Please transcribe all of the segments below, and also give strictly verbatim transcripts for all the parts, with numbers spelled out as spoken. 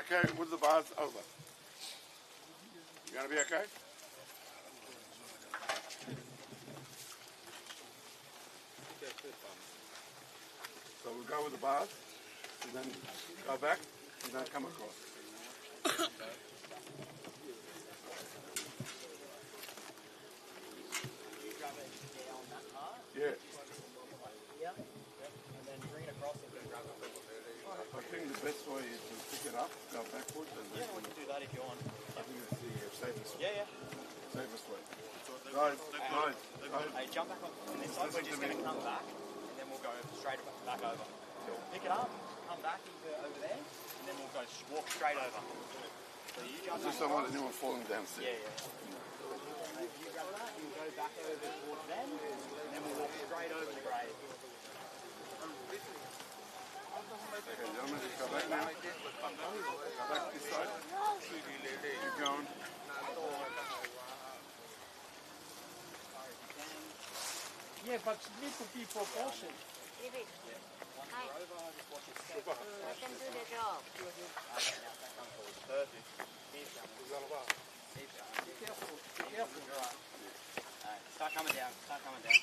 Okay, with the bars over. You gonna be okay? So we'll go with the bars, and then go back, and then come across. Yeah. And then bring it across and then grab it. I think the best way is to pick it up, go backwards, and then... Yeah, we can do that if you want. I think it's the safest way. Yeah, yeah. Safest way. Guys, guys, guys. Hey, jump back on, on this side. We're just gonna come back, and then we'll go straight back over. So we'll pick it up, come back into, over there, and then we'll go s-, walk straight over. So you jump back across. I just don't want anyone falling downstairs. Yeah, yeah. You grab that, you go back over towards them, and then we'll walk straight over the grave. Okay, gentlemen, just go back now. Go back this side. Keep going. Yeah, but it needs to be proportioned. Leave it. Hi. Let them do the job. Perfect. Be careful. Be careful. All right. Start coming down. Start coming down.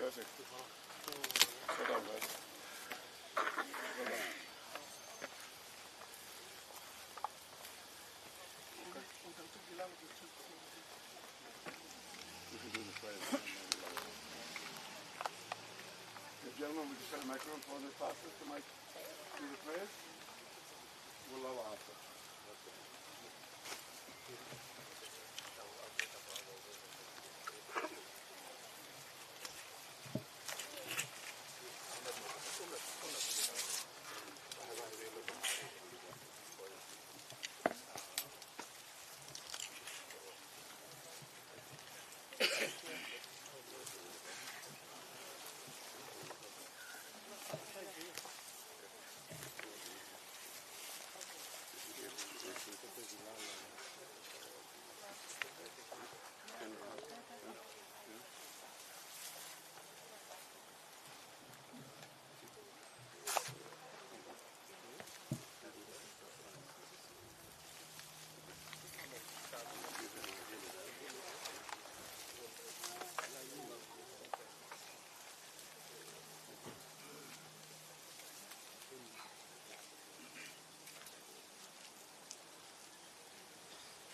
Perfect. Well done, guys. Well done. We can do the prayers. The gentleman with the microphone, the pastor, to make, do the prayers. We'll allow after.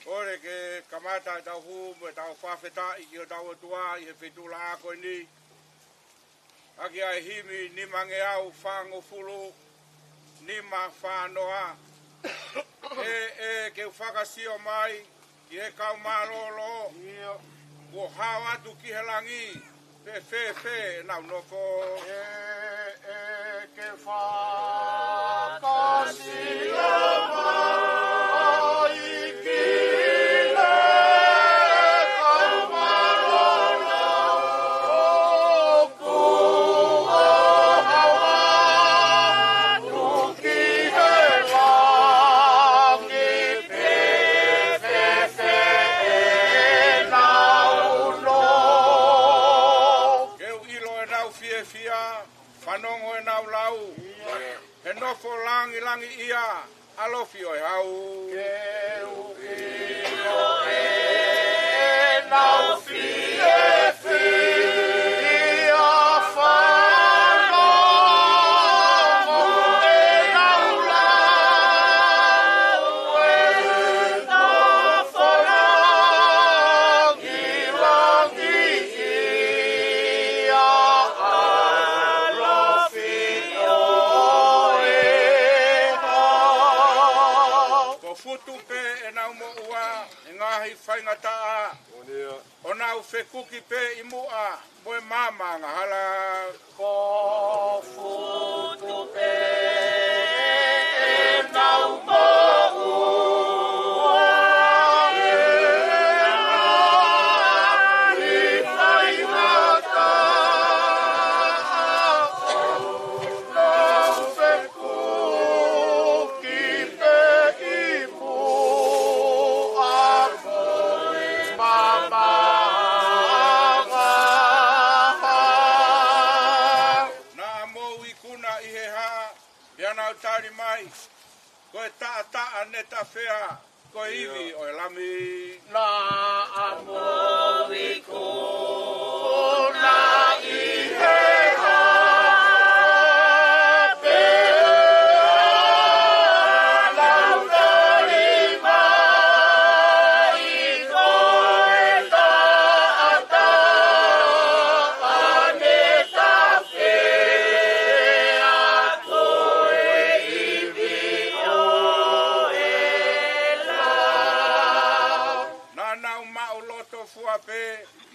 ʻOku ou kamata ʻetau hū mo ʻetau fakafetaʻi ki hotau ʻOtua ʻi he feituʻulaʻā ko eni. ʻAki ʻa e himi nimangeau fāngofulu nima fānoa. ʻE, ʻe, ke u fakasio mai ki he kau mālōlō. ʻIo. Kuo hao atu ki he langi, pe fēfē ʻenau nofo. ʻE, ʻe, ke fakasio mai ki he kau mālōlō. Kuo hao atu ki he langi, pe fēfē ʻenau nofo. Ke u ʻilo ʻenau fiefia, fanongo ʻenau lau. He nofo langilangiʻia, ʻalofi ʻo e hau. Ke u ʻilo ʻenau fiefia, fanongo ʻenau lau. He nofo langilangiʻia, ʻalofi ʻo e hau. Kuo futu pē ʻenau moʻua he ngaahi faingataʻa. ʻO nau fekuki pē ʻi muʻa mo e maama angahala. Kuo futu pē ʻenau moʻua he ngaahi faingataʻa. Nau fekuki pē ʻi muʻa mo e maama angahala. Naʻa Ikuna ʻi he hā, pea nau tali mai, ko e taʻataʻa ne tafea, ko e ivi ʻo e Lami. Naʻa mou ikuna ʻi he hā, pea nau tali mai, ko e taʻataʻa ne tafea, ko e ivi ʻo e Lami. Naʻa nau maʻu loto fua pē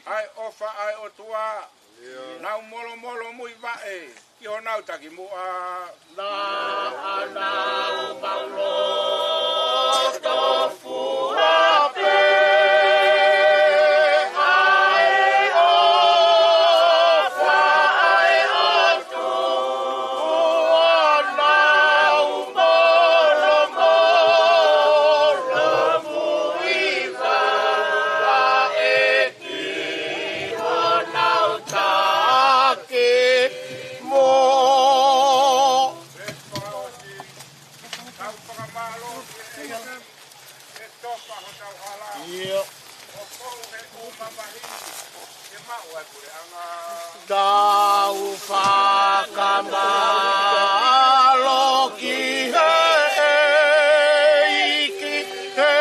ʻa e ʻofa ʻa e ʻOtua. Nau molomolo muivaʻe ki honau takimuʻa. Naʻa nau maʻu loto fua pē ʻa e ʻofa ʻa e ʻOtua. Nau molomolo muivaʻe ki honau takimuʻa. Tau fakamālō ki he ʻEiki, ʻe tofa hotau hala. ʻIo. ʻO fou he ʻū mamahi, ke maʻu ʻa e puleʻanga. Tau fakamālō ki he ʻEiki, ʻe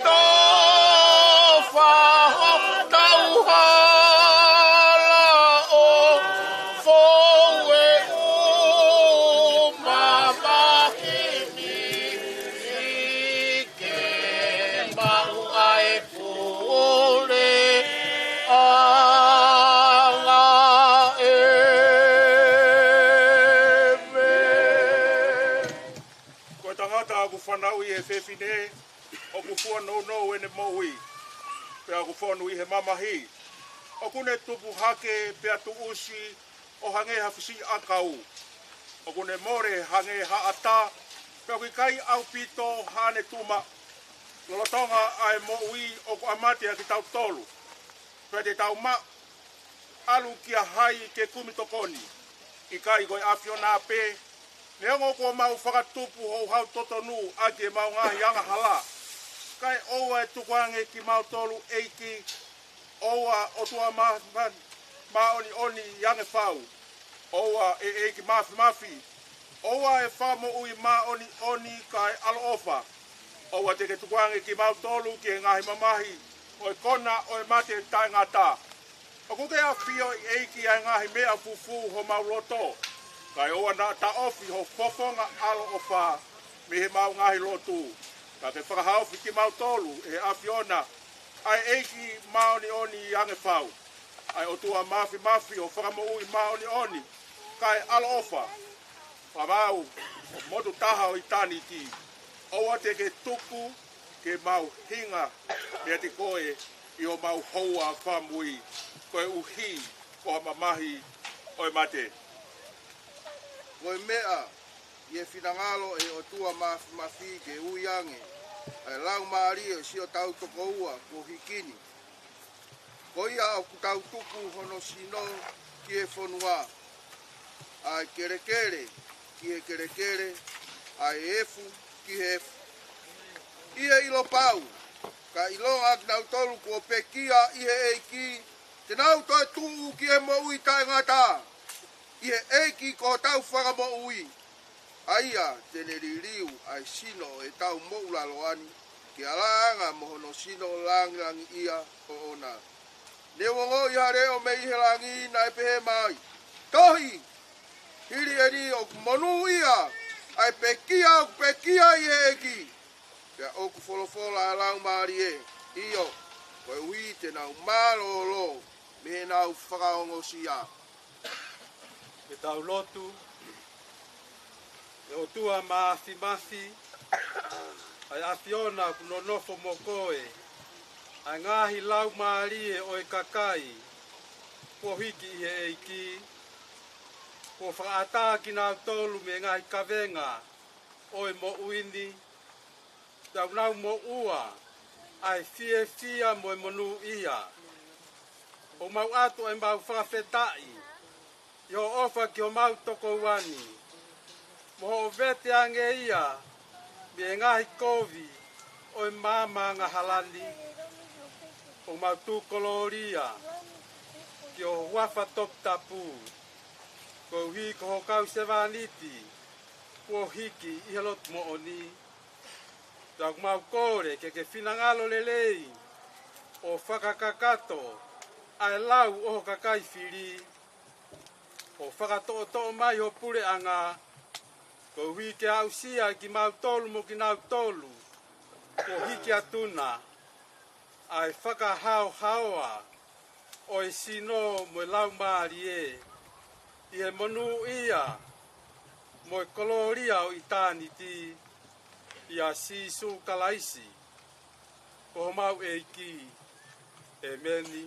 tofa hotau hala, ʻo fou he ʻū mamahi ni, ke maʻu ʻa e puleʻanga. ʻĒmeni. Ko e tangata ʻoku fanauʻi ʻe he fefine, ʻoku fua nounou ʻene moʻui, pea ʻoku fonu ʻi he mamahi. ʻOku ne tupu hake pea tuʻusi ʻo hangē ha fusi ʻakau. ʻOku ne mole hangē ha ʻatā, pea ʻoku ʻikai ʻaupito haʻane tuʻu maʻu. Lolotonga ʻa e moʻui ʻoku ʻamate ʻa kitautolu. Pea te tau maʻu, ʻalu kia hai ke kumi tokoni? ʻIkai ko e ʻAfiona pē, neongo kuo mau fakatupu houhau totonu ʻaki ʻemau ngaahi angahala? Kae ʻoua ʻe tukuange kimautolu, ʻEiki, ʻoua ʻOtua mā-, mā-, māʻoniʻoni ʻi ange fau. ʻOua ʻe ʻEiki Māfimafi. ʻOua ʻe Fakamoʻui māʻoniʻoni kae ʻaloʻofa. ʻOua te ke tukuange kimautolu ki he ngaahi mamahi ʻo e kona ʻo e mate taʻengata. ʻOku ke ʻafioʻi, ʻEiki, ʻa e ngaahi meʻa fufū homau loto. Kae ʻoua naʻa taʻofi ho fofonga ʻaloʻofa mei heʻemau ngaahi lotu. Ka ke fakahaofi kimautolu ʻe he ʻAfiona, ʻa e ʻEiki māʻoniʻoni ʻi ange fau, ʻa e ʻOtua Māfimafi ʻo Fakamoʻui māʻoniʻoni kae ʻaloʻofa, fakamaau, ʻo motu taha ʻo ʻitāniti. ʻOua te ke tuku ke mau hinga meiate koe ʻi homau houa fakamui, koeʻuhi ko ha mamahi ʻo e mate. Ko e meʻa ʻi he finangalo ʻo e ʻOtua Māfimafi ke ui ange ʻa e laumālie ʻo siʻotau tokoua kuo hiki ni. Ko ia ʻoku tau tuku hono sino ki he fonua, ʻa e kelekele ki he kelekele, ʻa e efu ki he efu. ʻI he ʻilo pau, ka ʻilonga kinautolu kuo pekia ʻi he ʻEiki, te nau toe tuʻu ki he moʻui taʻengata. ʻI he ʻEiki ko hotau Fakamoʻui, ʻa ia te ne liliu ʻa e sino ʻo ʻetau moʻulaloa ni, ke ala anga mo hono sino langilangiʻia ʻoʻona. Ne u ongoʻi ha leʻo mei he langi naʻe pehē mai, Tohi! Hili eni ʻoku monūʻia ʻa e pekia ʻoku pekia ʻi he ʻEiki. Pea ʻoku folofola ʻa e Laumālie, ʻio, koeʻuhi te nau mālōlō mei heʻenau fakaongosia. Ke tau lotu. ʻE ʻOtua Māfimafi, ʻa e ʻAfiona ʻoku nonofo mo koe, ʻa e ngaahi laumālie ʻo e kakai kuo hiki ʻi he ʻEiki, kuo fakaʻatā kinautolu mei he ngaahi kavenga ʻo e moʻui ni, pea ʻoku nau moʻua ʻa e fiefia mo e monūʻia. ʻOku mau ʻatu ʻemau fakafetaʻi ʻi hoʻo ʻofa ki homau tokoua ni, mo hoʻo vete ange ia mei he ngaahi kovi ʻo e maama angahala ni. ʻOku mau tuku kolōlia ki ho huafa toputapu, koeʻuhi ko ho kau sevāniti kuo hiki ʻi he lotu moʻoni. Pea ʻoku mau kole ke ke finangalo lelei ʻo fakakakato ʻa e lau ʻo ho kakai fili, ʻo fakatoʻotoʻo mai ho puleʻanga, koeʻuhi ke aʻusia kimautolu mo kinautolu kuo hiki atu na ʻa e fakahaohaoa ʻo e sino mo e laumālie, ʻi he monūʻia mo e kolōlia ʻo ʻitāniti, ʻia Sīsū Kalaisi ko homau ʻEiki. ʻĒmeni.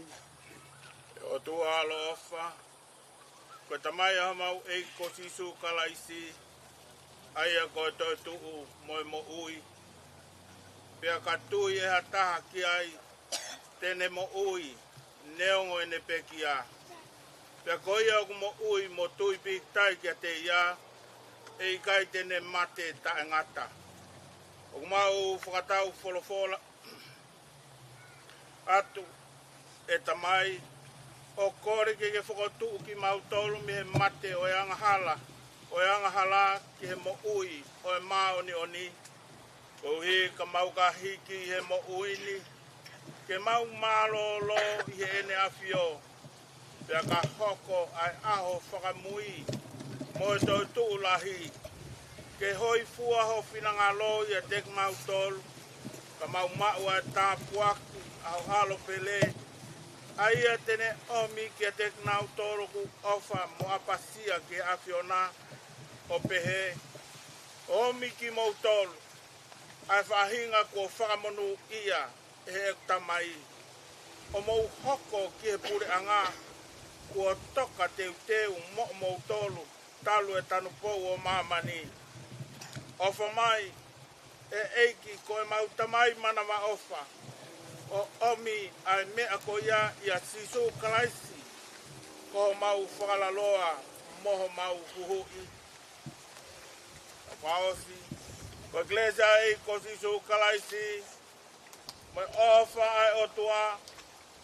ʻE ʻOtua ʻaloʻofa, ko e Tamai ʻa homau ʻEiki ko Sīsū Kalaisi, ʻa ia ko e toetuʻu mo e moʻui, pea ka tui ʻe ha taha ki ai, te ne moʻui neongo ʻene pekia. Pea ko ia ʻoku moʻui mo tui pīkitai kiate ia, ʻe ʻikai te ne mate taʻengata. ʻOku mau fakatau folofola atu, ʻe Tamai, ʻo kole ke ke fokotuʻu kimautolu mei he mate ʻo e angahala, ʻo e angahala ki he moʻui ʻo e māʻoniʻoni, koeʻuhi ka mau ka hiki ʻi he moʻui ni, ke mau mālōlō ʻi heʻene ʻAfio, pea ka hoko ʻa e ʻaho fakamui mo e toetuʻu lahi, ke hōifua ho finangalo ʻiate kimautolu, ka mau maʻu ʻa e tāpuaki ʻa ho ʻAlo pele, ʻa ia te ne ʻomi kiate kinautolu ʻoku ʻofa mo ʻapasia ki he ʻAfiona, ʻo pehē: ʻOmi kimoutolu, ʻa e faʻahinga kuo fakamonūʻia ʻe heʻeku Tamai, ʻo mou hoko ki he puleʻanga kuo toka teuteu moʻomoutolu talu e tanupou ʻo māmani. ʻOfa mai, ʻe ʻEiki, ko ʻemau Tamai mānavaʻofa, ʻo ʻomi ʻa e meʻa ko ia ʻia Sīsū Kalaisi, ko homau Fakalaloa mo homau Huhuʻi. Fakaʻosi, ko e kelesi ʻa e ʻEiki ko Sīsū Kalaisi, mo e ʻofa ʻa e ʻOtua,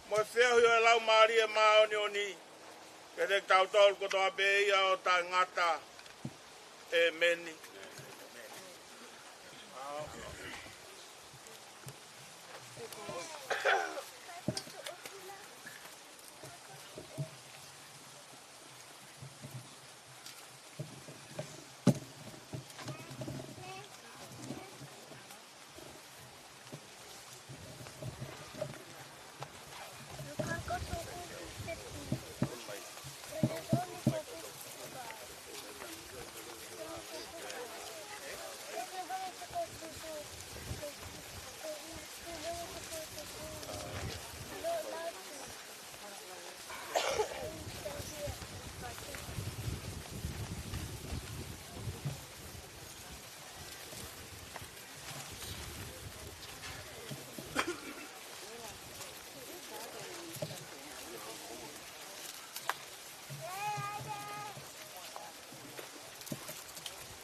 mo e feohi ʻo e Laumālie Māʻoniʻoni, ke te tautolu kotoa pē ia ʻo taʻengata. ʻĒmeni.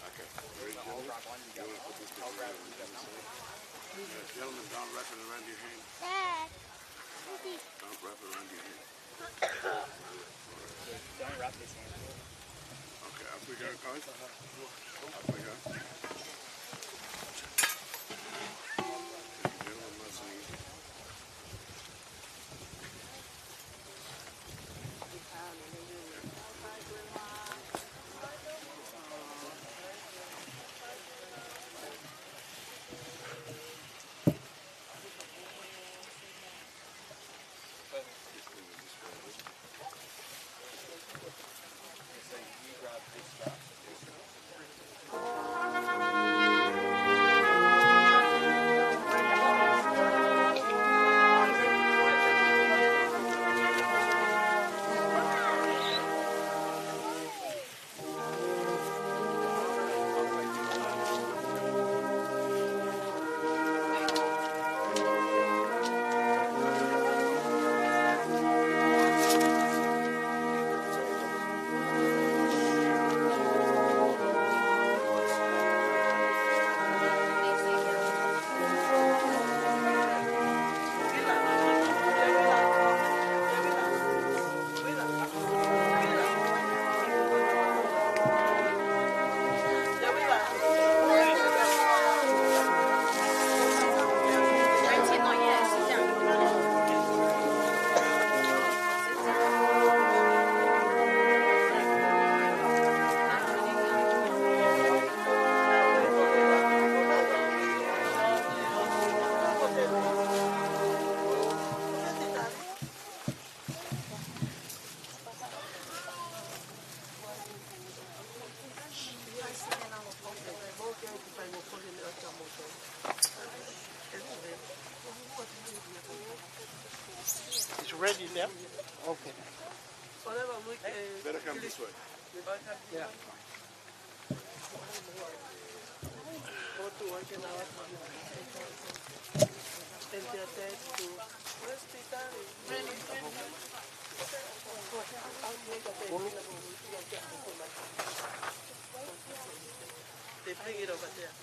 Okay. Very gentlemen, you wanna put this over here on the other side? Yeah, gentlemen, don't wrap it around your hand. Dad. Don't wrap it around your hand. Don't wrap this hand. Okay, up we go, guys. Up we go. Gentlemen, must leave. Ready there? Okay. Better come this way. Yeah. They bring it over there.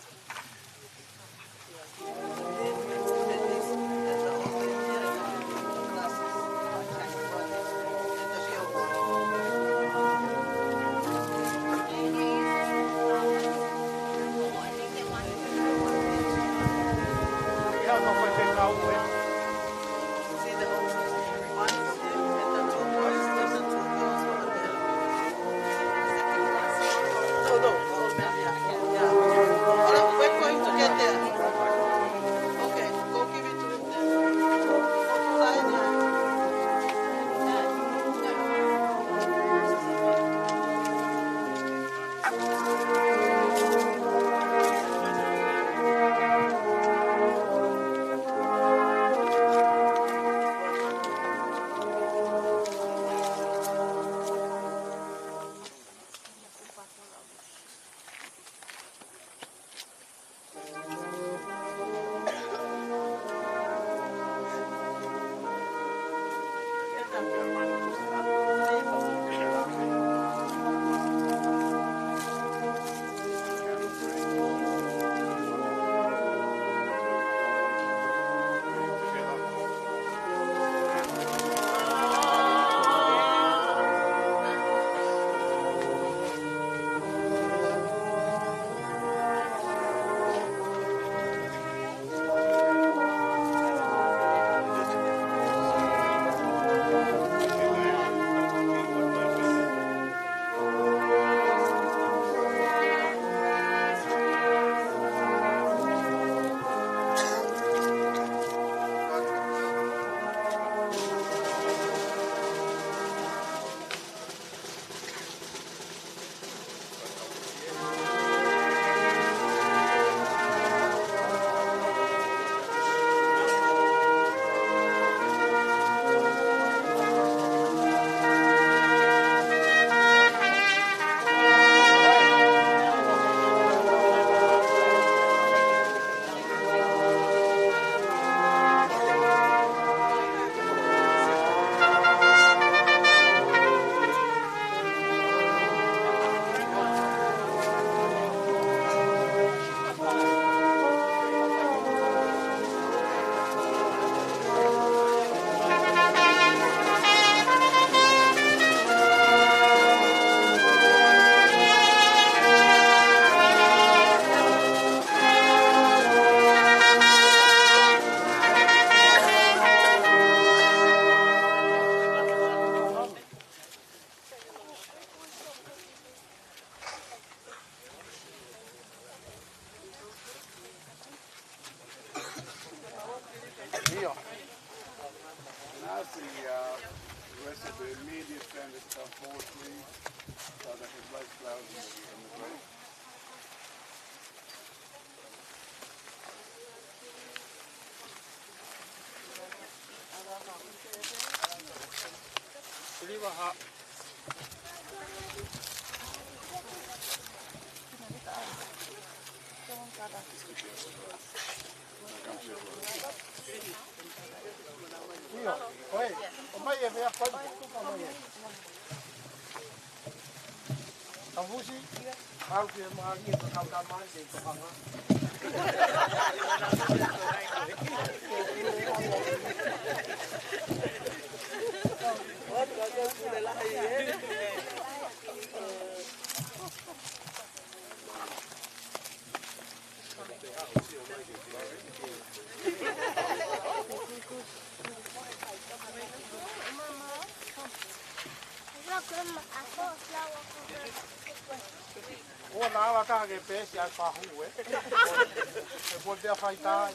ʻIo. Now the, uh, rest of the immediate family come forward, please, so that the blood clouds in the, in the grave. ʻIo, ʻoe, ʻomai e meʻa ko eni, ʻomai e. Kamusi, au ke maʻa ni e kakau tamai, ke kakanga. Ua na ala ka ke pesi ai pahu e. E po te fai tai.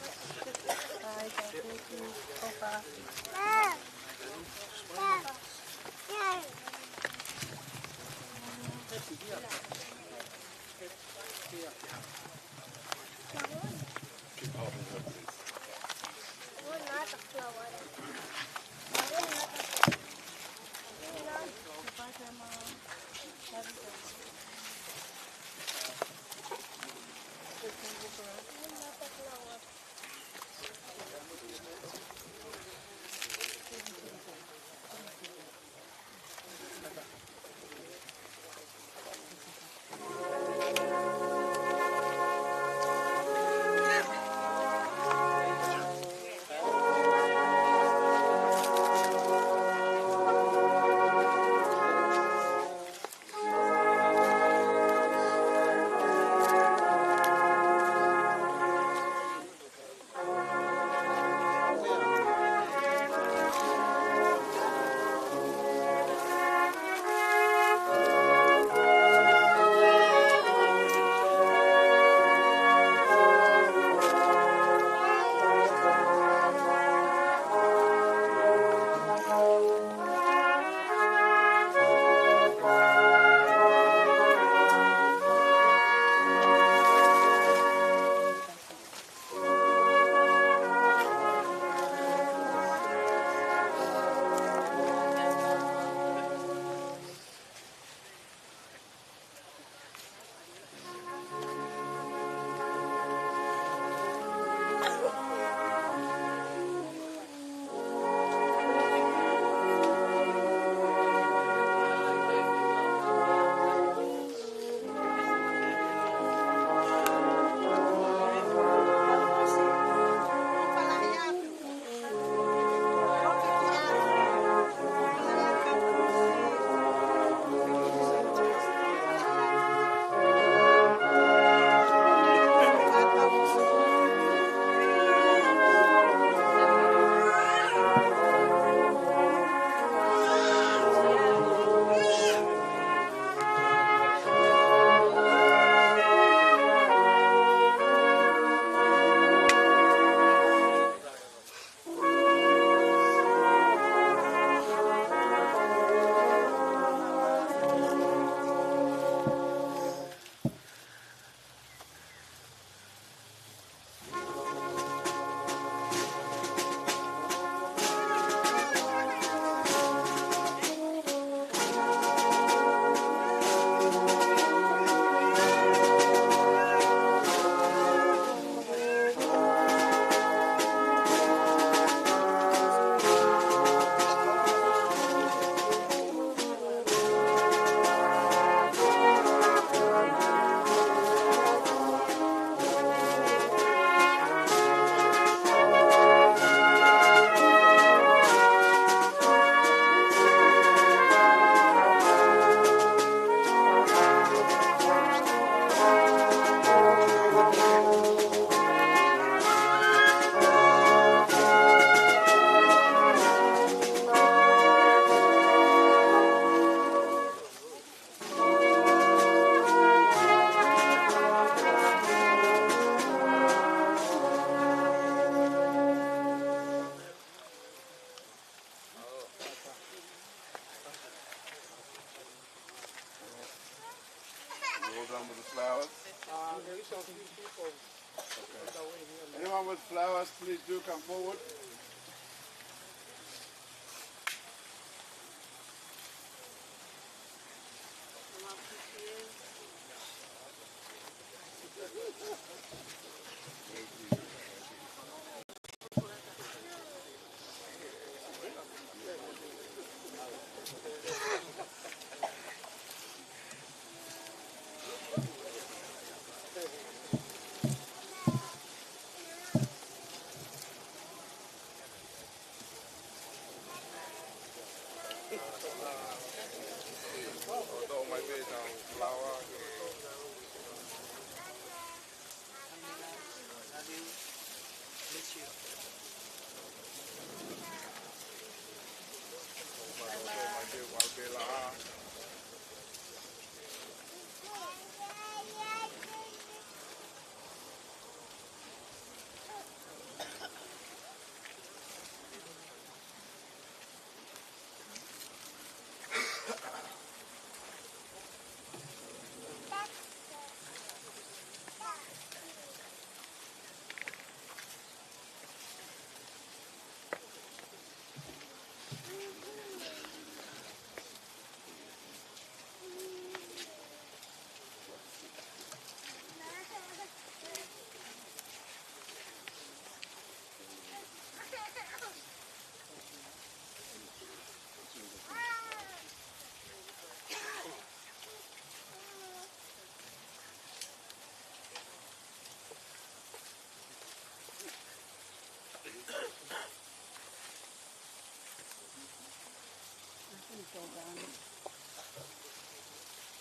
Hold on with the flowers. Uh, there is a few people on the way here. Anyone with flowers, please do come forward.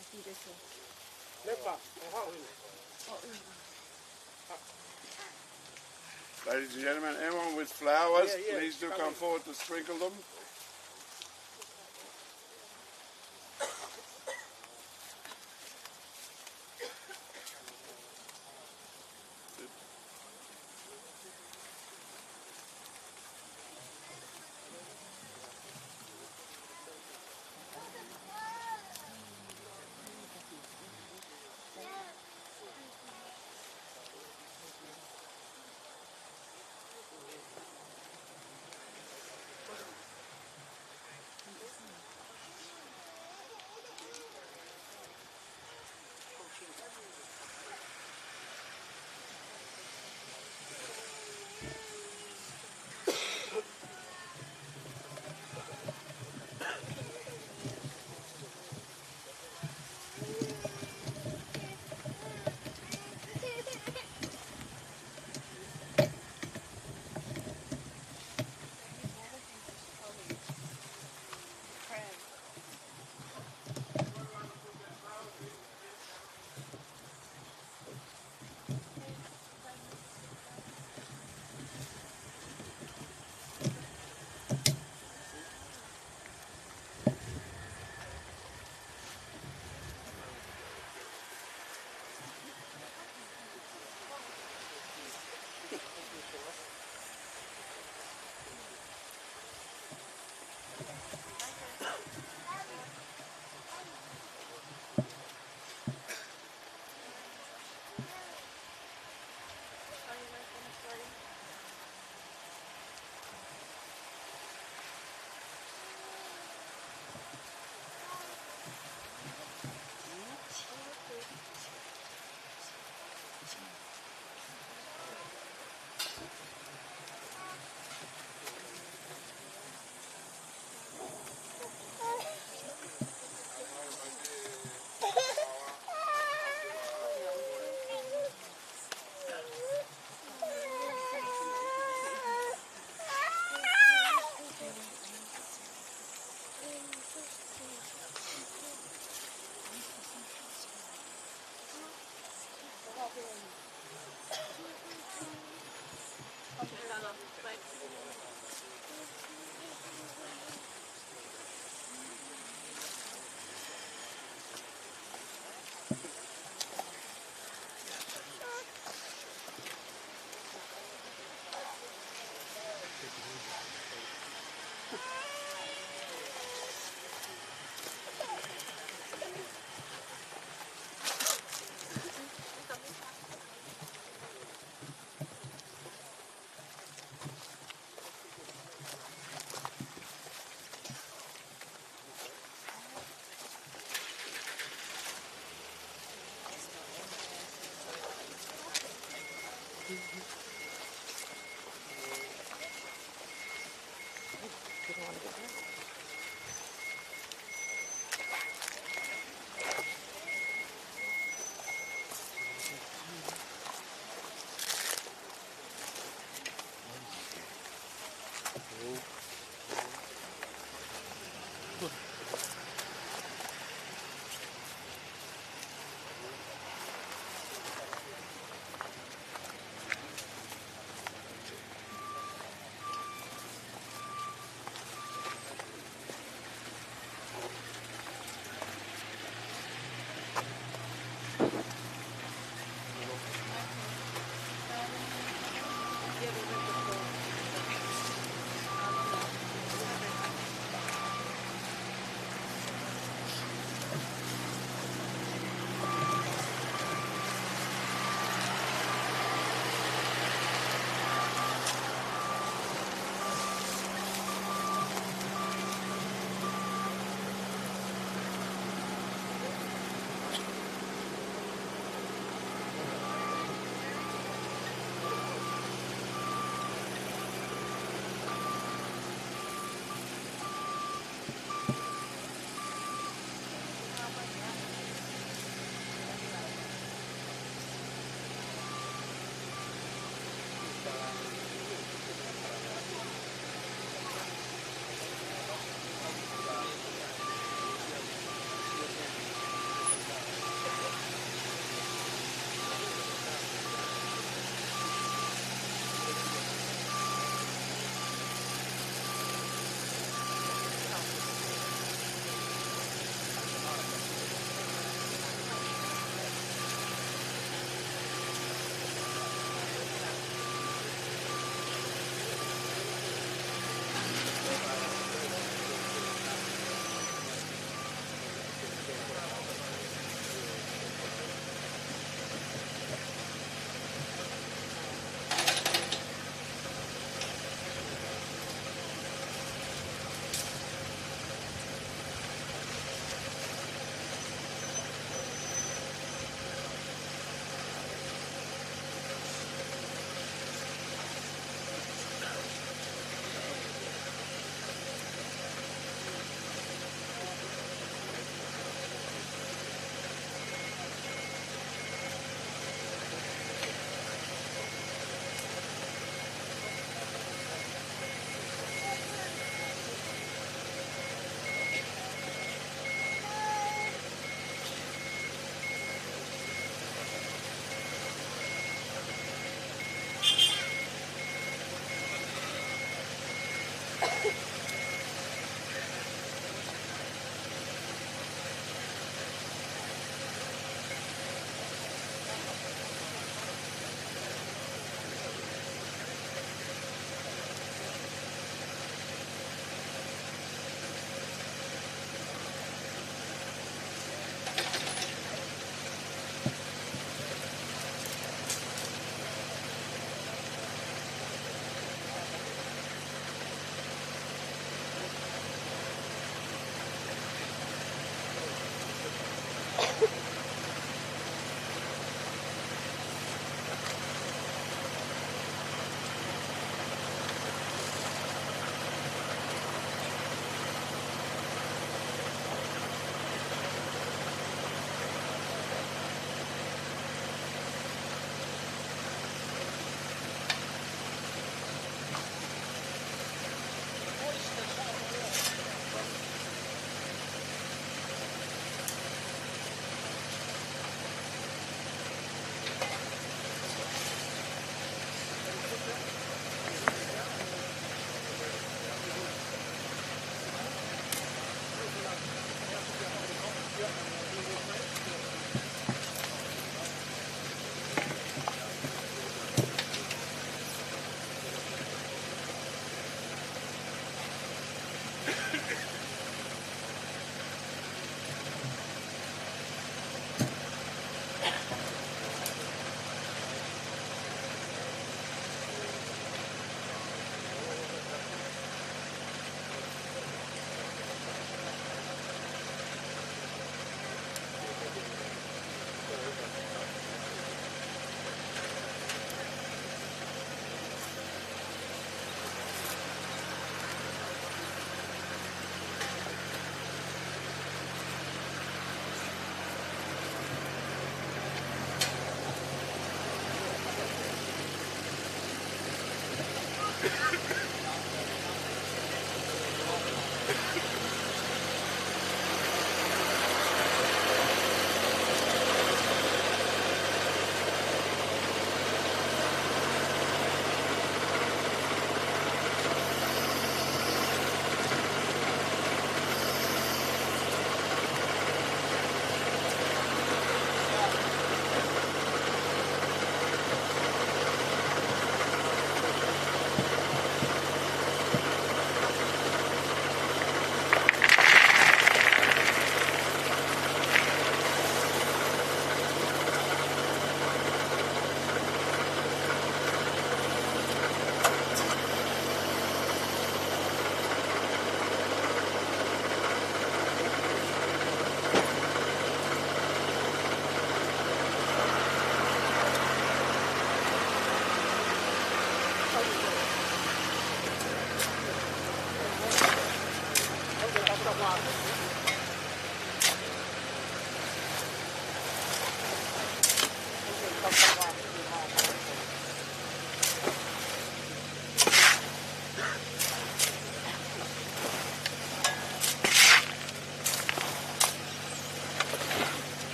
I think it's all. Ladies and gentlemen, anyone with flowers, yeah, yeah, please do come forward to sprinkle them.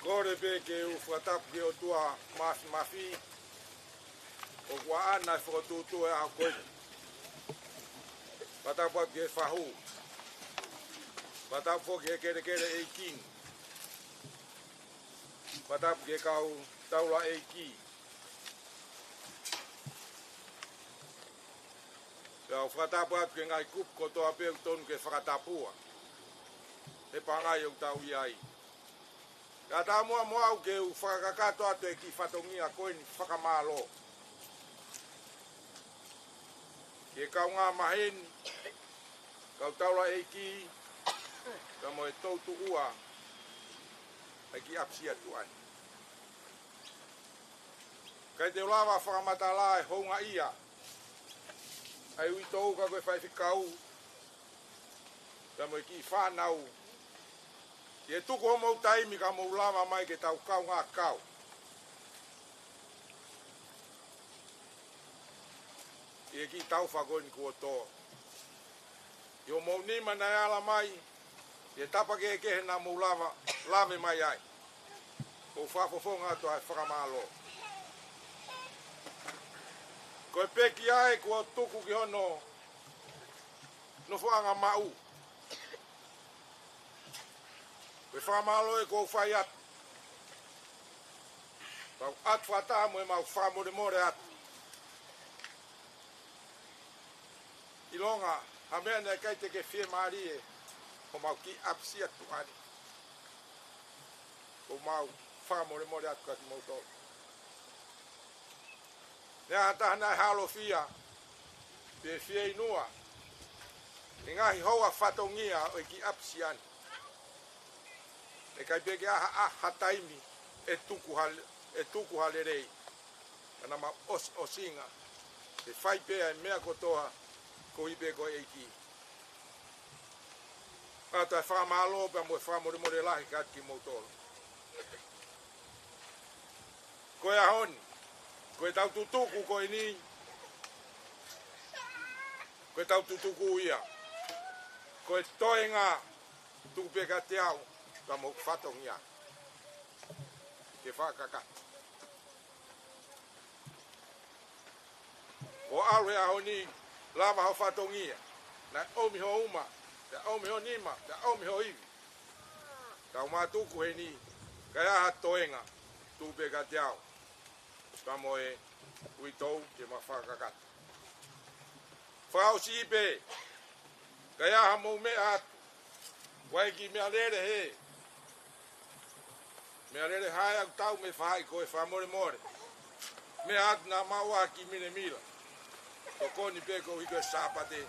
Kole pē ke u fakatapu ki he ʻOtua Māfimafi, ʻoku ʻaʻana e fokotuʻutuʻu ʻo e ʻaho ko eni. Fakatapu atu ki he fahu. Fakatapu foki ki he kelekele ʻeiki ni. Fakatapu ki he kau taulaʻeiki. Pea u fakatapu atu ki he ngaahi kupu kotoa pē ʻoku totonu ke fakatapua. He pangai ʻoku tau ʻi ai. Ka taumuʻa mo au ke u fakakakato atu e kiʻi fatongia ko eni fakamālō ki he kaungā maheni, kau taulaʻeiki, kae mo e toutuʻua ʻa e kiʻi ʻapisia tuʻa ni. ʻIkai te u lava fakamatala e houngaʻia ʻa e uitou ka ko e faifekau, pea mo e kiʻi fānau, ʻi he tuku homou taimi ka mou lava mai ke tau kaungā kau ʻi he kiʻi taufa ko eni kuo tō. ʻI hoʻomou nima naʻe ala mai, ʻi he tapa kehekehe naʻa mou lava, lave mai ai. ʻOku ou fakafofonga atu ʻa e fakamālō. Ko e pekia ē kuo tuku ki hono nofoʻanga maʻu. Ko e fakamālō ē ʻoku ou fai atu. Mau ʻatu fakataha mo ʻemau fakamolemole atu. ʻIlonga ha meʻa naʻe ʻikai te ke fiemālie ʻi homau kiʻi ʻapisia tuʻa ni, ʻoku mau fakamolemole atu kiate kimoutolu. Neongo ha taha naʻe halofia pe fieinua ʻi he ngaahi houa fatongia ʻo e kiʻi ʻapisia ni, ʻe ʻikai pē ke ʻi ai ha, ha taimi ʻe tuku ha, ʻe tuku ha lelei. Ka naʻa mau ʻosiʻosinga ke fai pē ʻa e meʻa kotoa koeʻuhi pē ko e ʻEiki. ʻOatu ʻa e fakamālō pea mo e fakamolemole lahi kiate kimoutolu. Ko e ʻaho ni, ko ʻetau tutuku ko eni, ko ʻetau tutuku ia. Ko e toenga, tuku pē kiate au pea mo hoku fatongia ke fakakakato. ʻO ʻalu he ʻaho ni, lava ho fatongia, naʻe ʻomi ho uma, pea ʻomi ho nima, pea ʻomi ho ivi. Tau mātuku heni, ka ʻi ai ha toenga, tuku pē kiate au pea mo e uitou ke ma fakakakato. Fakaʻosi pē, ka ʻi ai haʻamou meʻa atu, ʻoku ʻi ai e kiʻi meʻalele hē. Meʻalele hā ʻoku tau mei faʻahi ko e fakamolemole. Meʻa atu naʻa mau ʻai ha kiʻi milemila. Tokoni pē koeʻuhi ko e Sāpate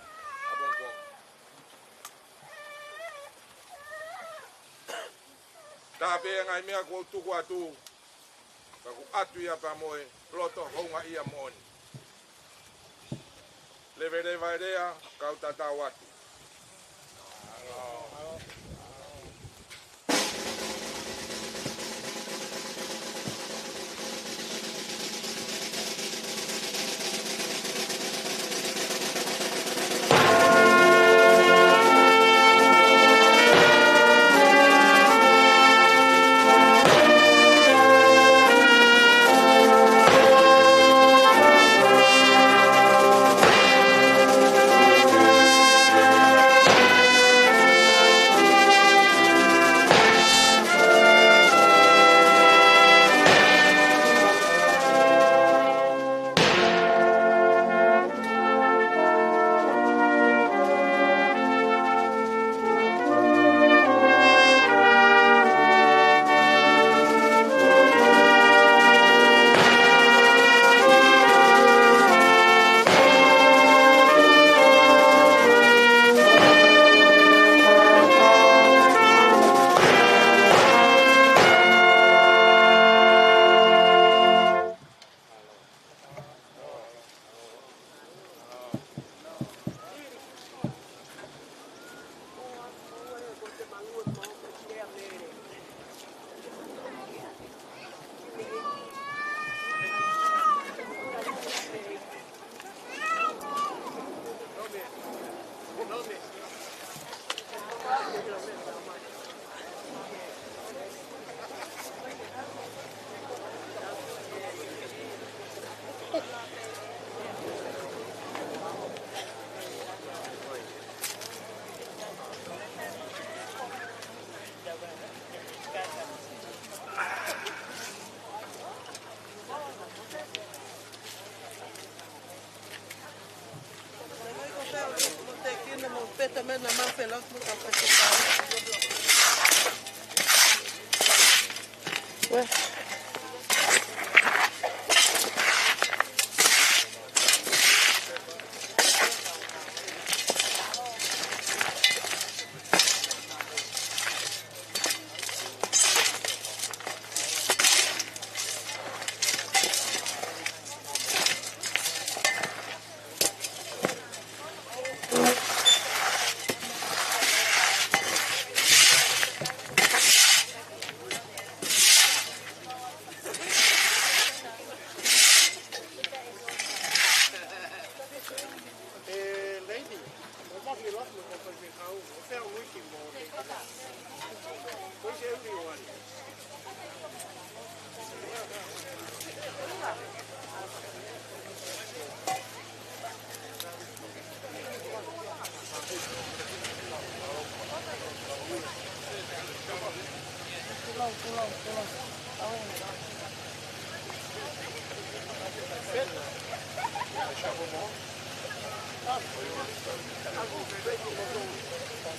ʻapongipongi. Tā pē ngaahi meʻa kuo u tuku atu, ka ʻoku ʻatu ia pea mo e loto houngaʻia moʻoni. Leveleva e lea, kau tatau atu.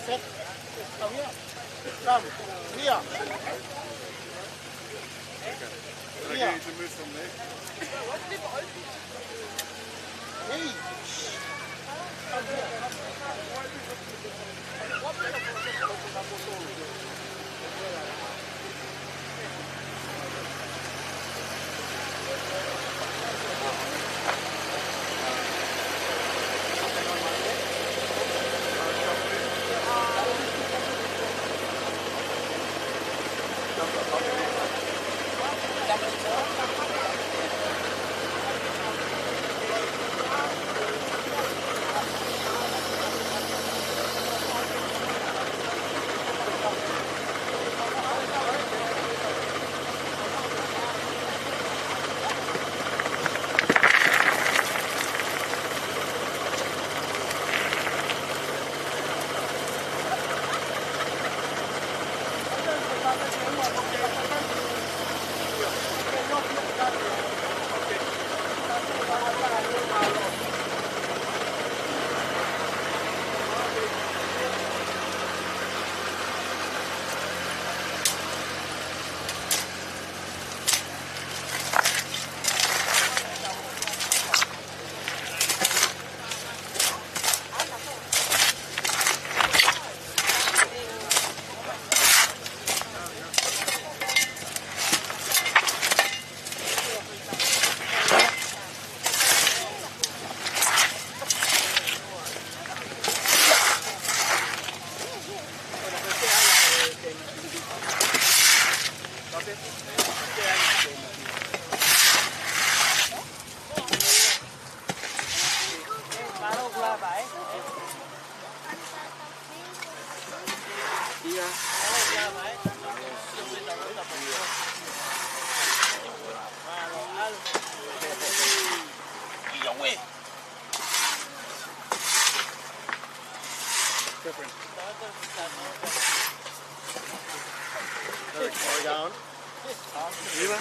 Set. Come here. Come. Here. Here. Hey. Different. Far down. Arriba.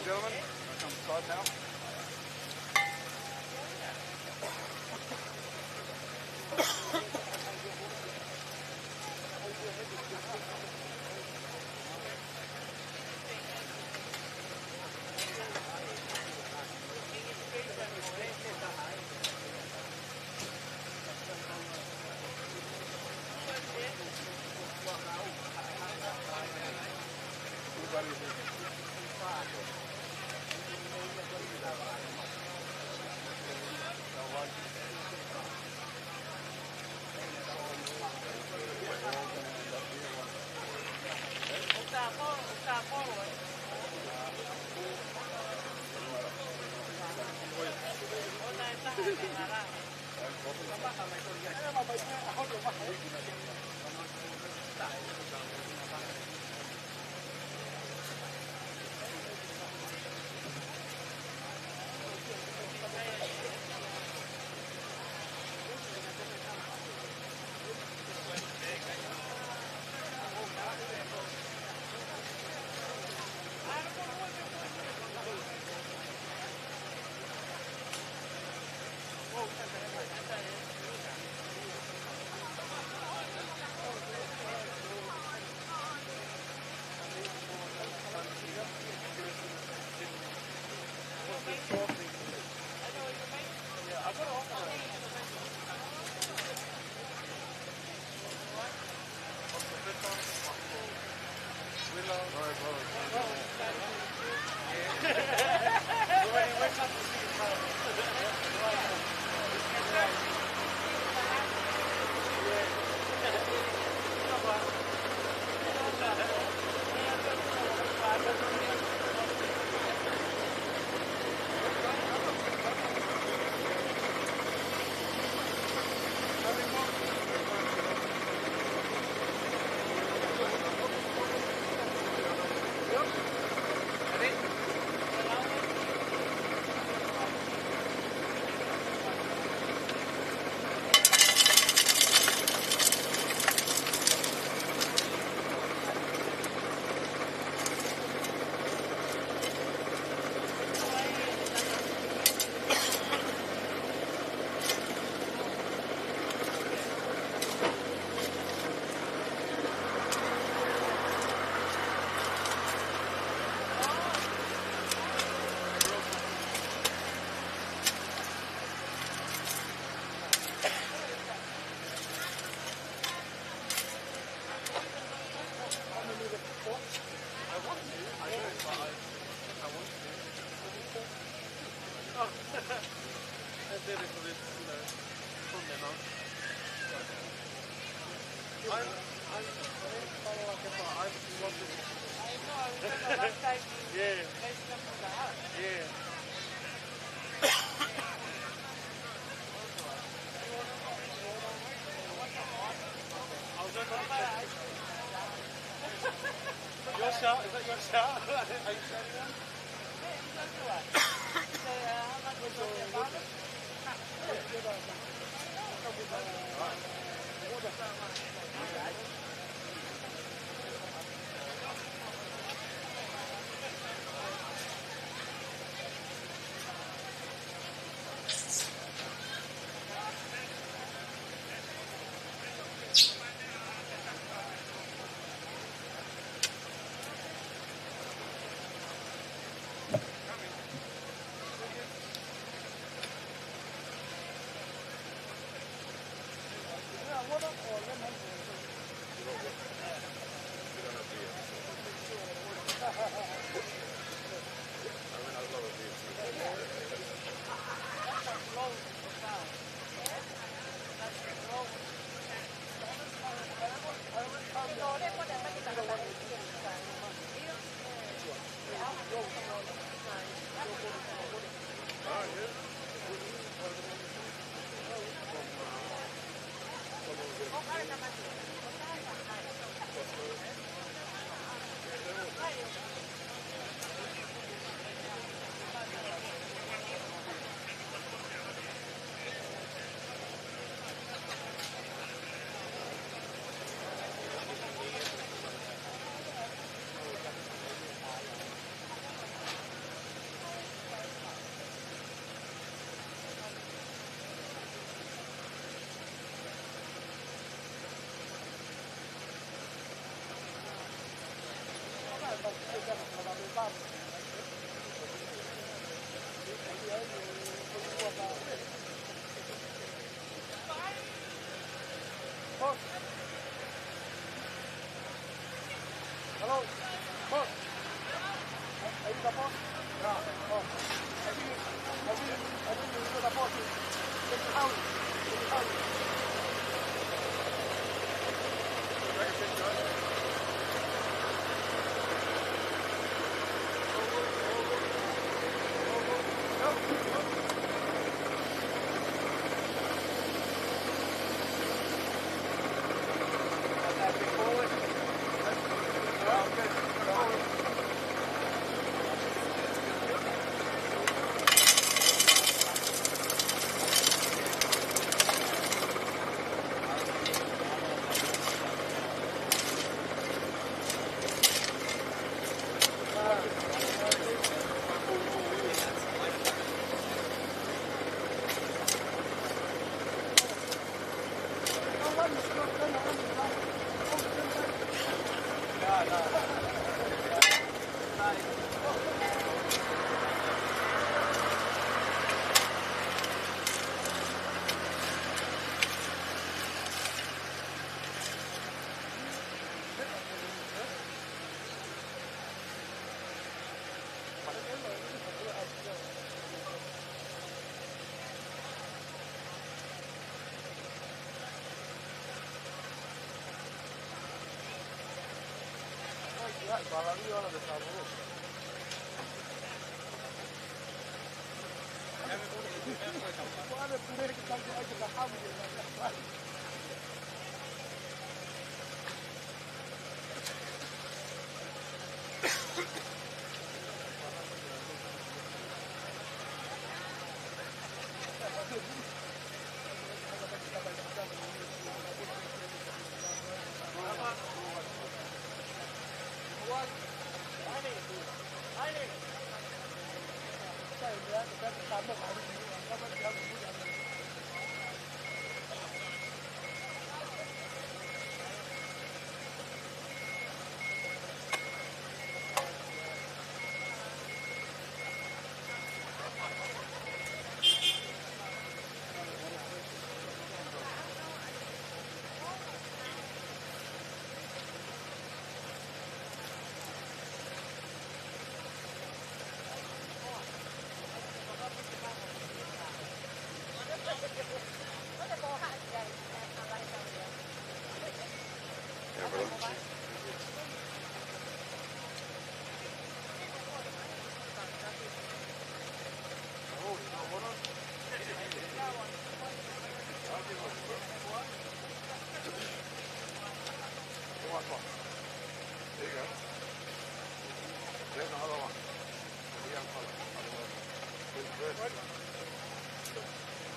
Gentlemen, come inside now. Your shout? Is that your shout? Are you shouting out?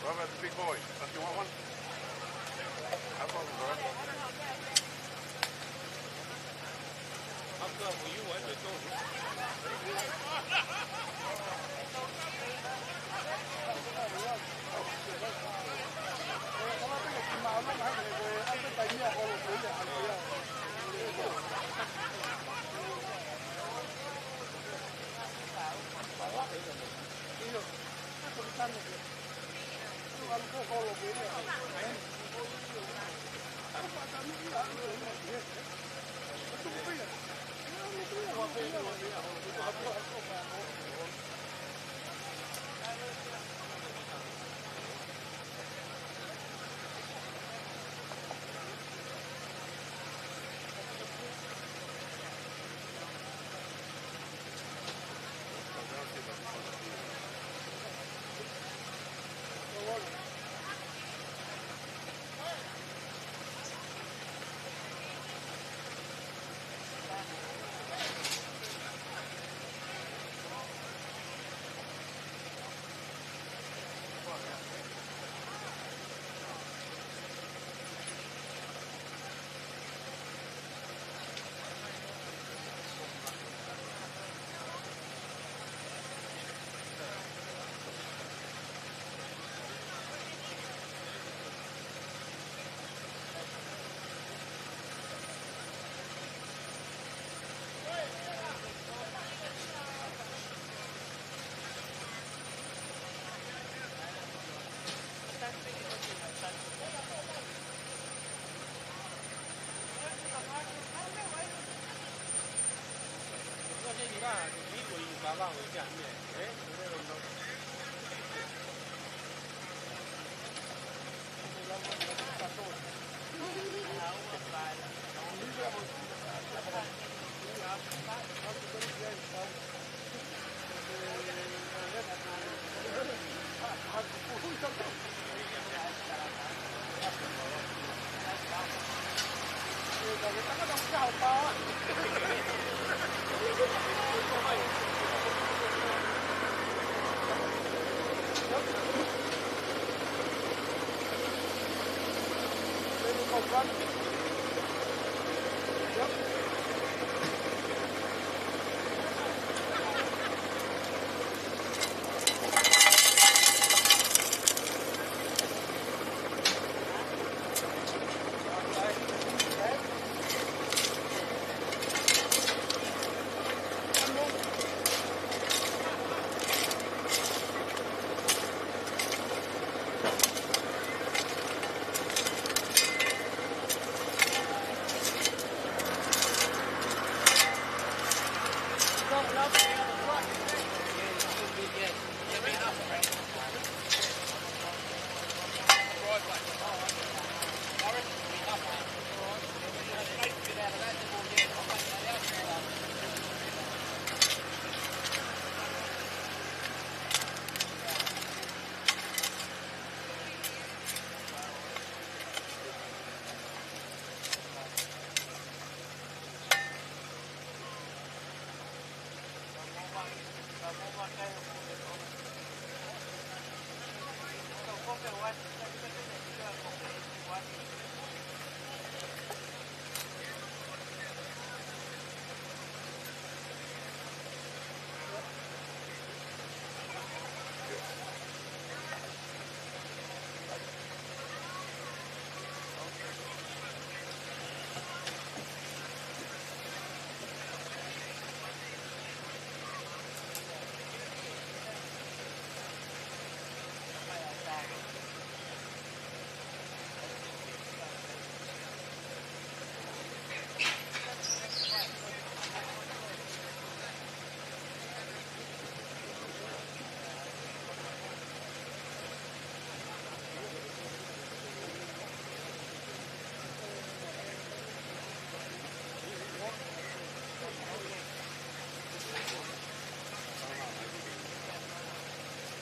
Robert, the big boy. Don't you want one? Have one, Robert.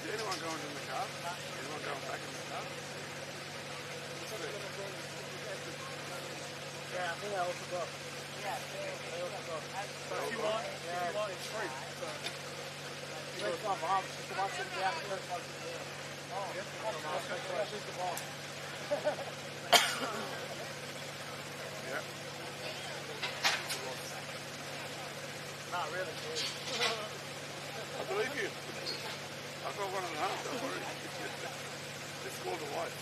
Anyone going in the car? Anyone going back in the car? Yeah, I think I also got. Yeah, I also got. But if you want, if you want, it's free. So. You guys want mom? She wants to be out here. Oh, yeah. She's the boss. Yeah. Not really. I believe you. I've got one at home, don't worry. It's called a wife.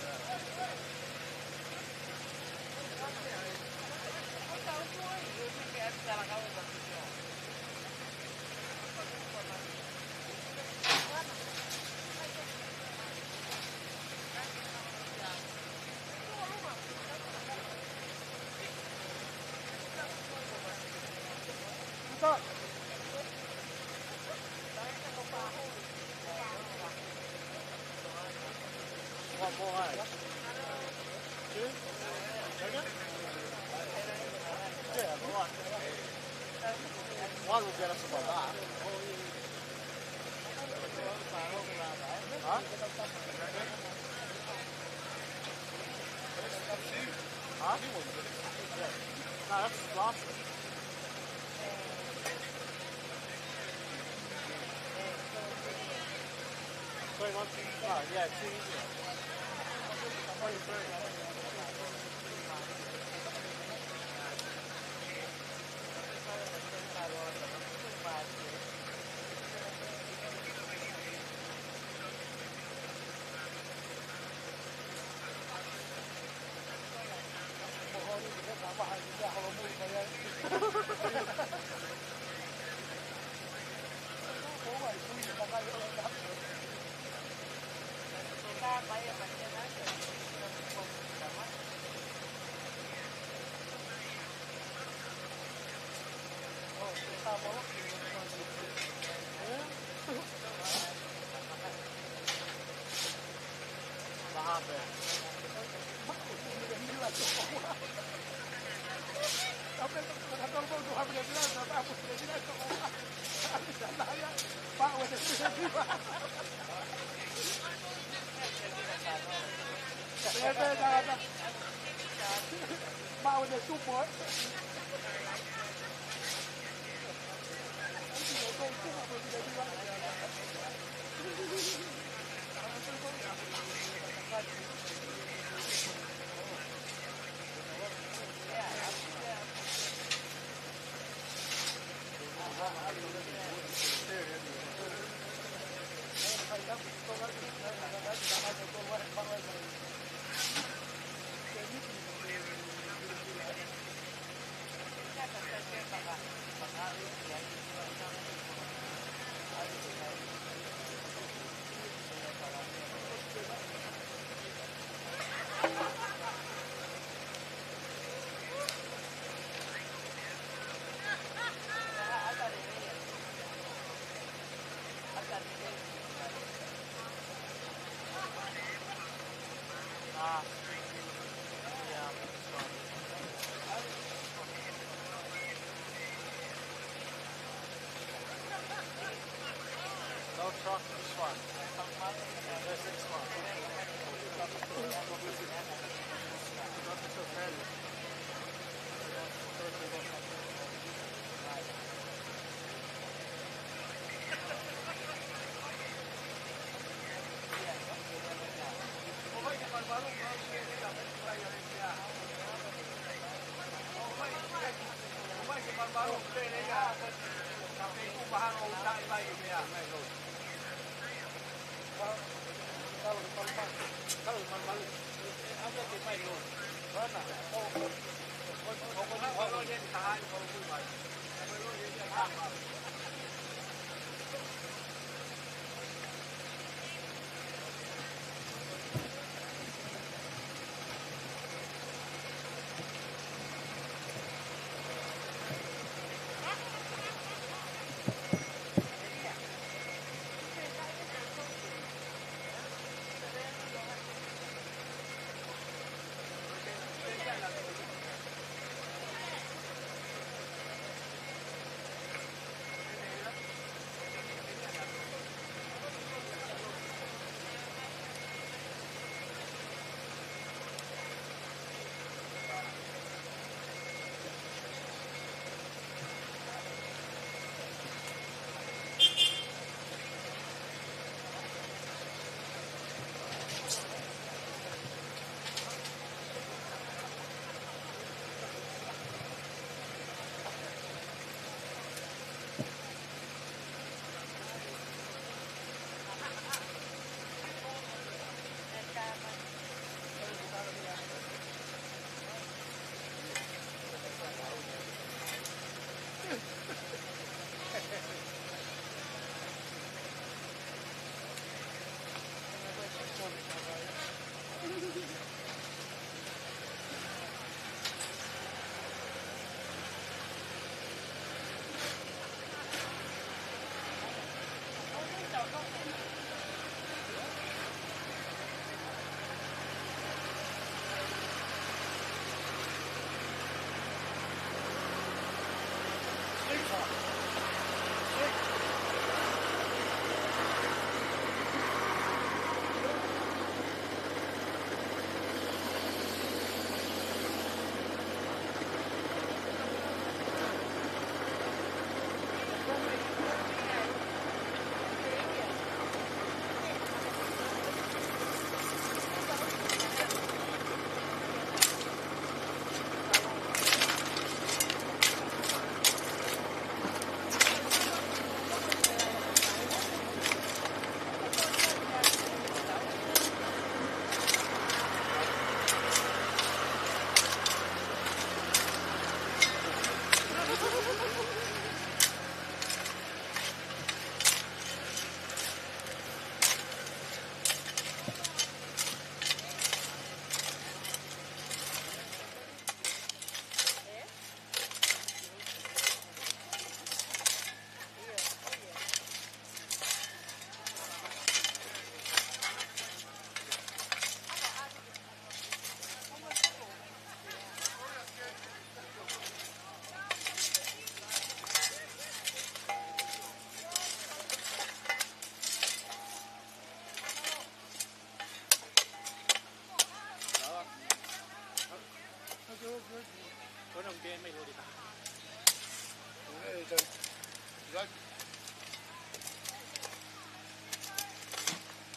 One more line. Two? Second? Yeah, the one. One will get us about that. Huh? Huh? Yeah. No, that's awesome. Twenty-one, twenty-five, yeah, two easier. Twenty-three.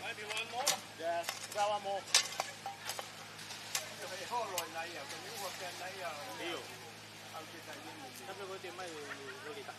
Maybe one more? Yeah, try one more. ʻIo. Tapu ko te mai lolita.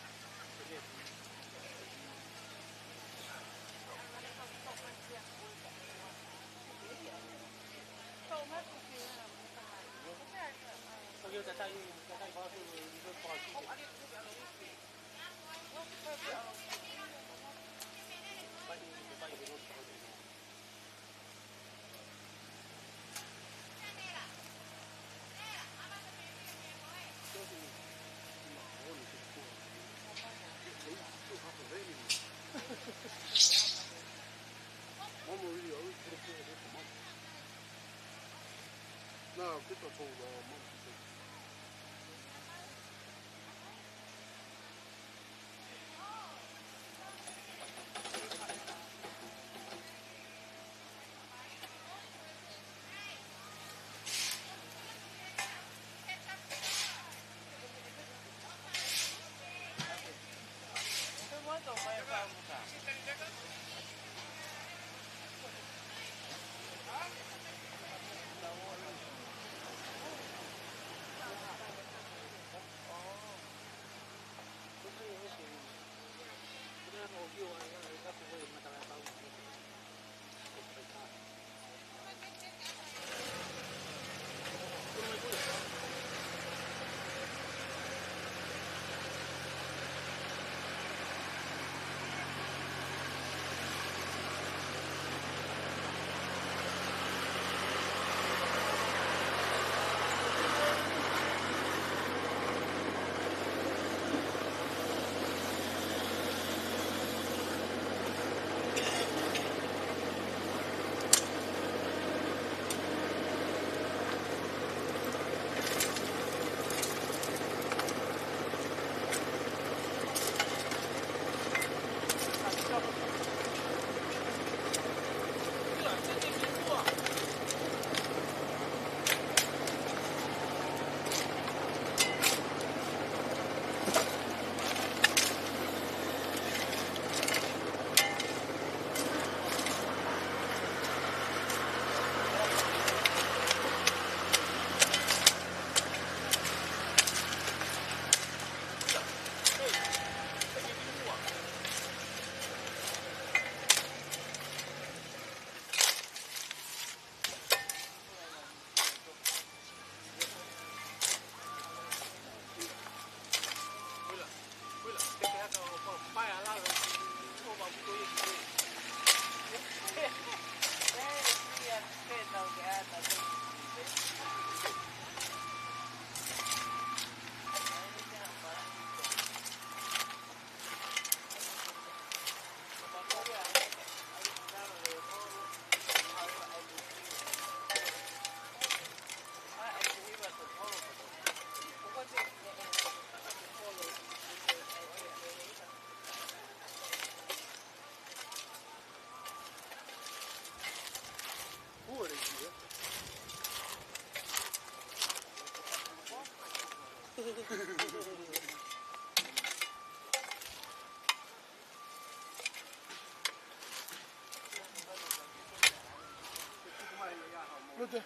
Lute,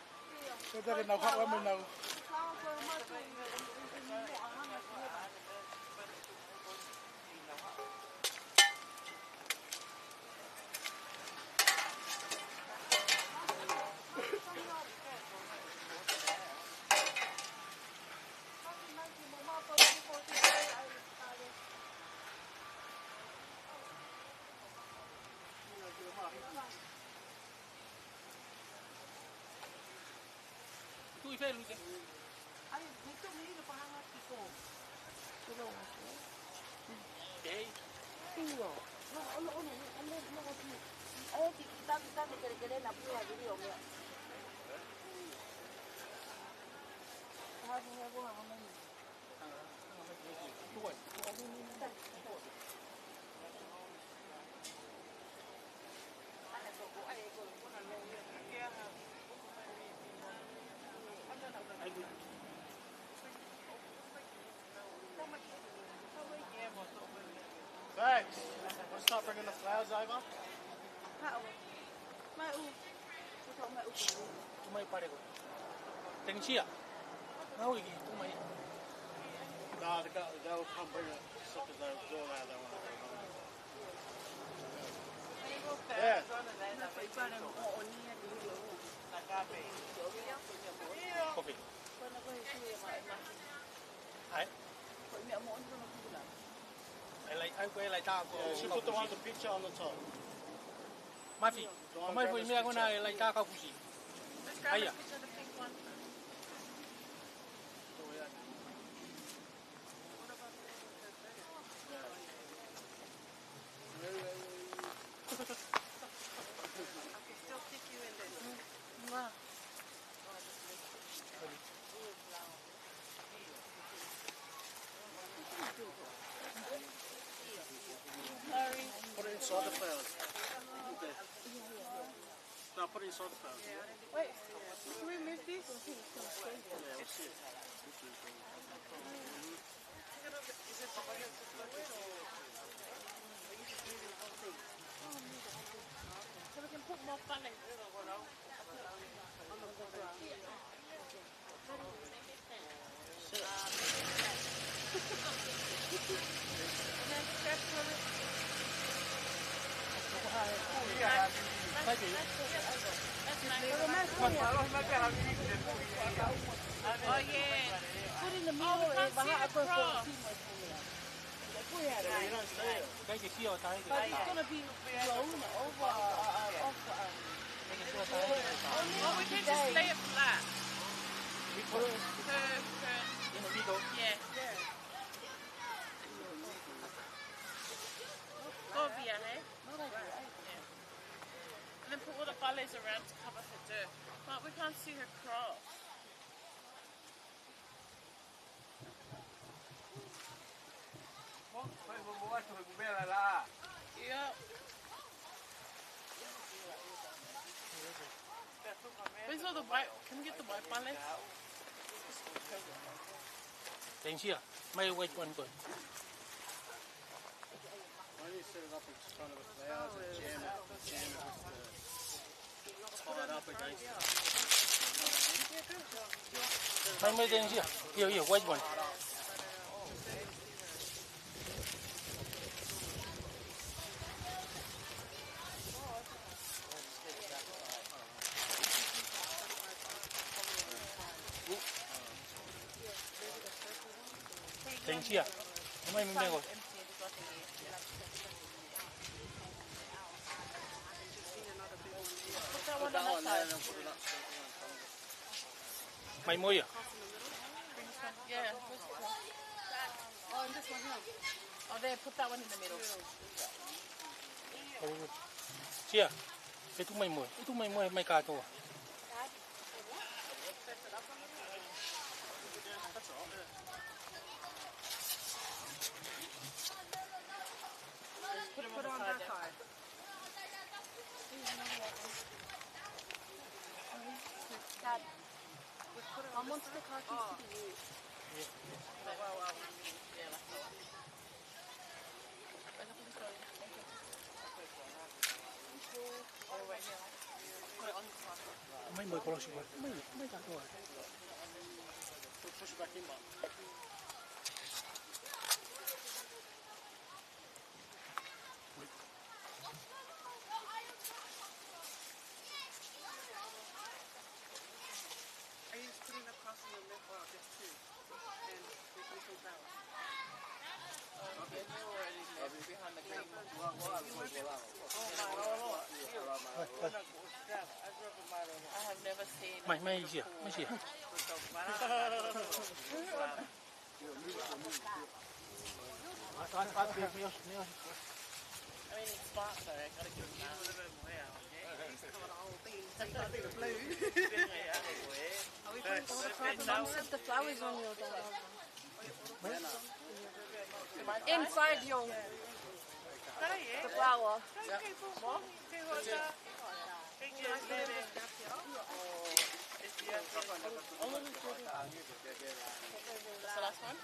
lute ke nau haʻu mai nau. Tuʻi fē, Lute? Ai, me tu mi ilo pahanga ki ko. Kei. Io. No, ono, ono, ono, ono, ono, ono, ono, ki, ki, ki, ki, ki, ki, kele, kele, na, pua, video, mea. Ha, ha, ha, ha, ha, ha. Thanks. Wanna start bringing the flowers over? Haʻu. Mai ʻū. Tuʻu mai pale ko. Tengisia. Nau iki, tuʻu mai. No, the guy, they'll come bring it. Suckers, they'll do that, they wanna bring it. Yeah. Kofi. ʻAi. ʻE lai, ʻai ko e lai tā ko. Yeah, she put the one with the picture on the top. Mafi, ko mai foʻi meʻa ko ena ʻe lai tā ka kusi. ʻAia. Put it inside the flowers. Okay. No, put it inside the flowers. Wait, can we move this? Yeah, we'll see. Oh, yeah. Put in the middle and behind across. But it's gonna be blown over, uh, off, um, Well, we can just lay it flat. Her, her, in the middle. Yeah. Go via, eh? Yeah. And then put all the fales around to cover her dirt. But we can't see her cross. Yep. Where's all the white? Can we get the white fales? Thanks, yeah. My white one good. Why don't you set it up in front of the flowers and jam it, jam it with the, tie it up against it. Mai, mai, Denisia. Here, here, white one. Denisia. Mai, mai, mai, mai. Mai mo ia. Yeah, where's the cross? Oh, and this one here. Oh, there, put that one in the middle. Sia, ʻe tuʻu mai mo ia, ʻe tuʻu mai mo ia, mai kātoa. Put it on that side. Dad, I want the car keys to be used. Mai mo e kolosi mai. Mai, mai kātoa. Push it back in, Mum. Are you just putting the cross in the middle? Wow, there's two. And there's missing flowers. Okay, no worries. Behind the green one. I have never seen. Mai, mai, Sia, mai, Sia. I mean, it's smart though. I gotta give him that. He's covered the whole thing. So you gotta be the blue. Are we putting all the flowers? Mum said the flowers on your dad. Inside your, the flower. That's the last one?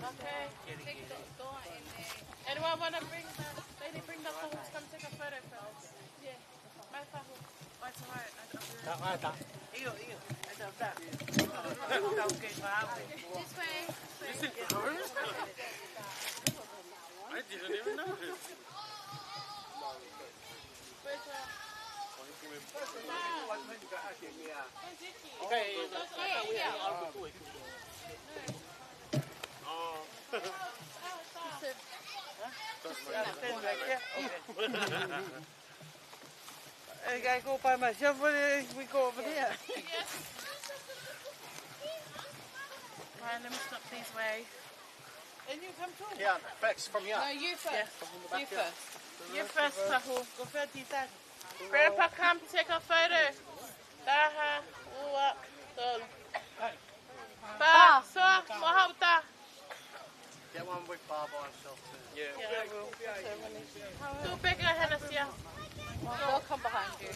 Okay. Take the door and then. And do I wanna bring the, they didn't bring the phones, come take a photo first. Yeah. Mai fahu. Oh, it's all right. I, I'll do it. Io, io. Ai, tā, tā. Tau ke ngāue. This way. This is ours? I didn't even know this. Where's the, where's Vicky? Okay, that's why we have all the toys. Oh. Stand right here. Okay. Hey, guys, go by myself. What is, we go over there. Yes. All right, let me stop these way. And you come too. Yeah, facts from here. No, you first. Yeah. You first. You first, Tahu. Go first, Ethan. Grandpa, come take a photo. Taha, ua, tolu. Pā, soa, mo haʻu tā. Get one with Pā by himself too. Yeah. Yeah, I will. Tuʻu pē ki hena, Sia. They'll come behind you.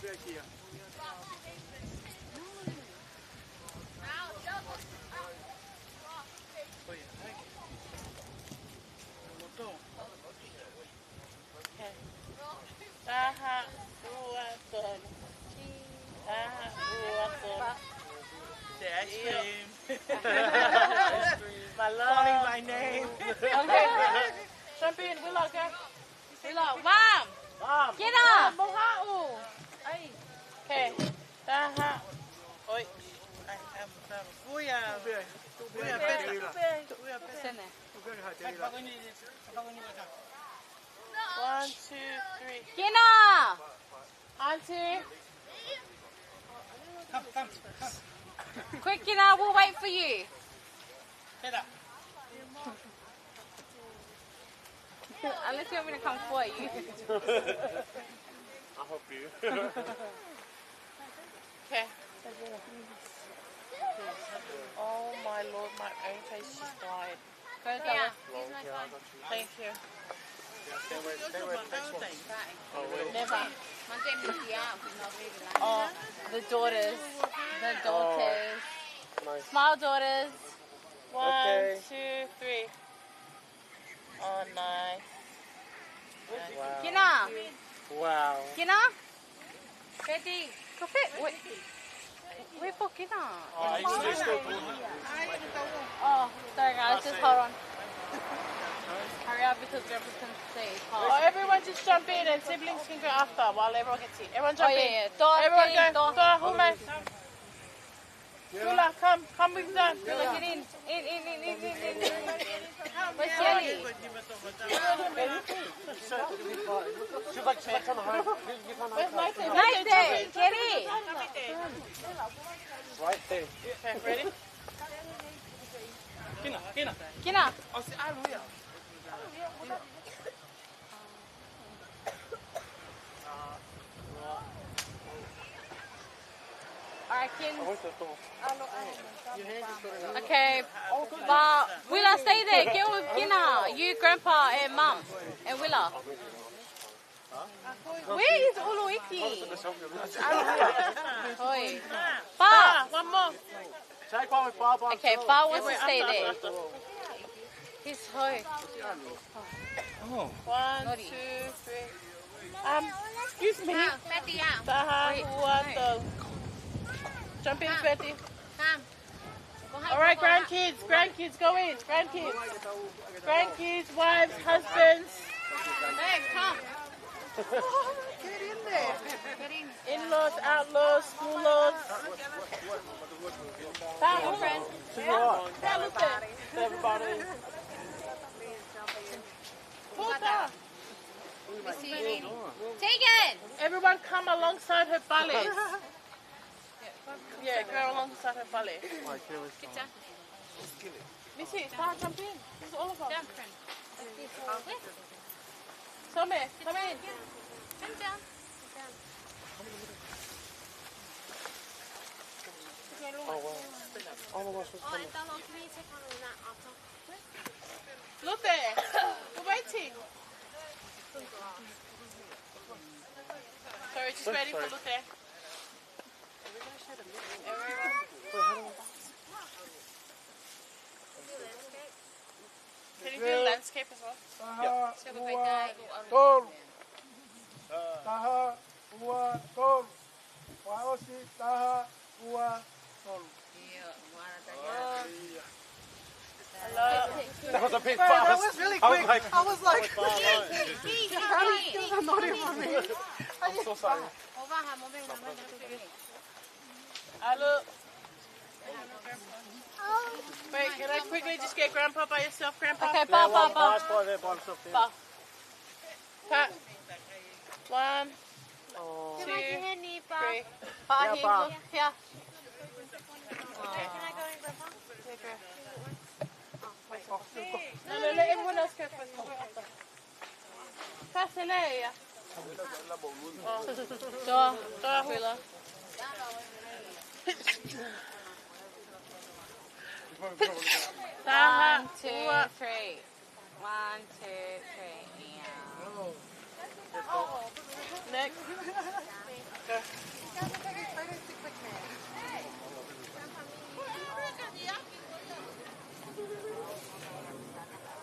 Taha, ua, tolu. Taha, ua, tolu. The ice cream. Ice cream. My love. Calling my name. Okay. Jump in, we love you. Wila, wam. Wam. Kina. Wam, mo haʻu. ʻAi. Okay. Taha. ʻOi. ʻAi, um, um, Kuia. Kuia, Pete. Kuia, Pete. Sene. One, two, three. Kina. Auntie. Come, come, come. Quick, Kina, we'll wait for you. Get up. Unless you want me to come for you. I hope you. Okay. Oh my Lord, my own face just died. Go, go. Yeah, he's my son. Thank you. Never. Oh, the daughters. The daughters. Smile, daughters. One, two, three. Oh, nice. Wow. Kina. Wow. Kina. Ready. Ko fē, wait. Wait for Kina. Oh, he's still talking. Oh, sorry guys, just hold on. Hurry up because Grandpa's gonna say hi. Oh, everyone just jump in and siblings can go after while everyone gets in. Everyone jump in. Oh, yeah, yeah. Everyone go. Hula, come. Kula, come, come with us. Kula, get in. In, in, in. Where's Jenny? She's like, she's like trying to hide. You, you can't hide. Where's Maite? Maite, get in. Right there. Okay, ready? Kina, Kina. Kina. Oh, see, I will. All right, Ken. Okay, but Willa, stay there. Get with Kina. You, Grandpa, and Mum, and Willa. Where is Uluiki? Hoi. Pā. One more. Okay, Pā wants to stay there. He's hoi. Oh. One, two, three. Um, excuse me. Taha, ua, tolu. Jump in, Fatty. All right, grandkids, grandkids, go in. Grandkids. Grandkids, wives, husbands. Babe, come. Get in there. In-laws, outlaws, school laws. Taha, friend. Everybody. Puta. Take it. Everyone come alongside her pales. Yeah, go alongside her pale. Missy, start jumping. This is all of us. Jump, friend. Some, come in. Come down. Oh, wow. All of us was coming. Lute, we're waiting. Sorry, just waiting for Lute. Can you do the landscape as well? Taha, ua, tolu. Taha, ua, tolu. Ua ʻosi, taha, ua, tolu. That was a bit fast. Bro, that was really quick. I was like, I was like, how did you do that? Not even me. I'm so sorry. Hello. Wait, can I quickly just get Grandpa by yourself, Grandpa? Okay, Pā, Pā, Pā. Pā. Pā. One, two, three. Pā, here, look here. Can I go in, Grandpa? No, no, let everyone else go first. Pā, Seleia. Toa, toa, Willa. Taha, ua. One, two, three. One, two, three. Yeah. Next. Go.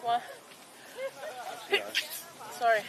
One. Sorry.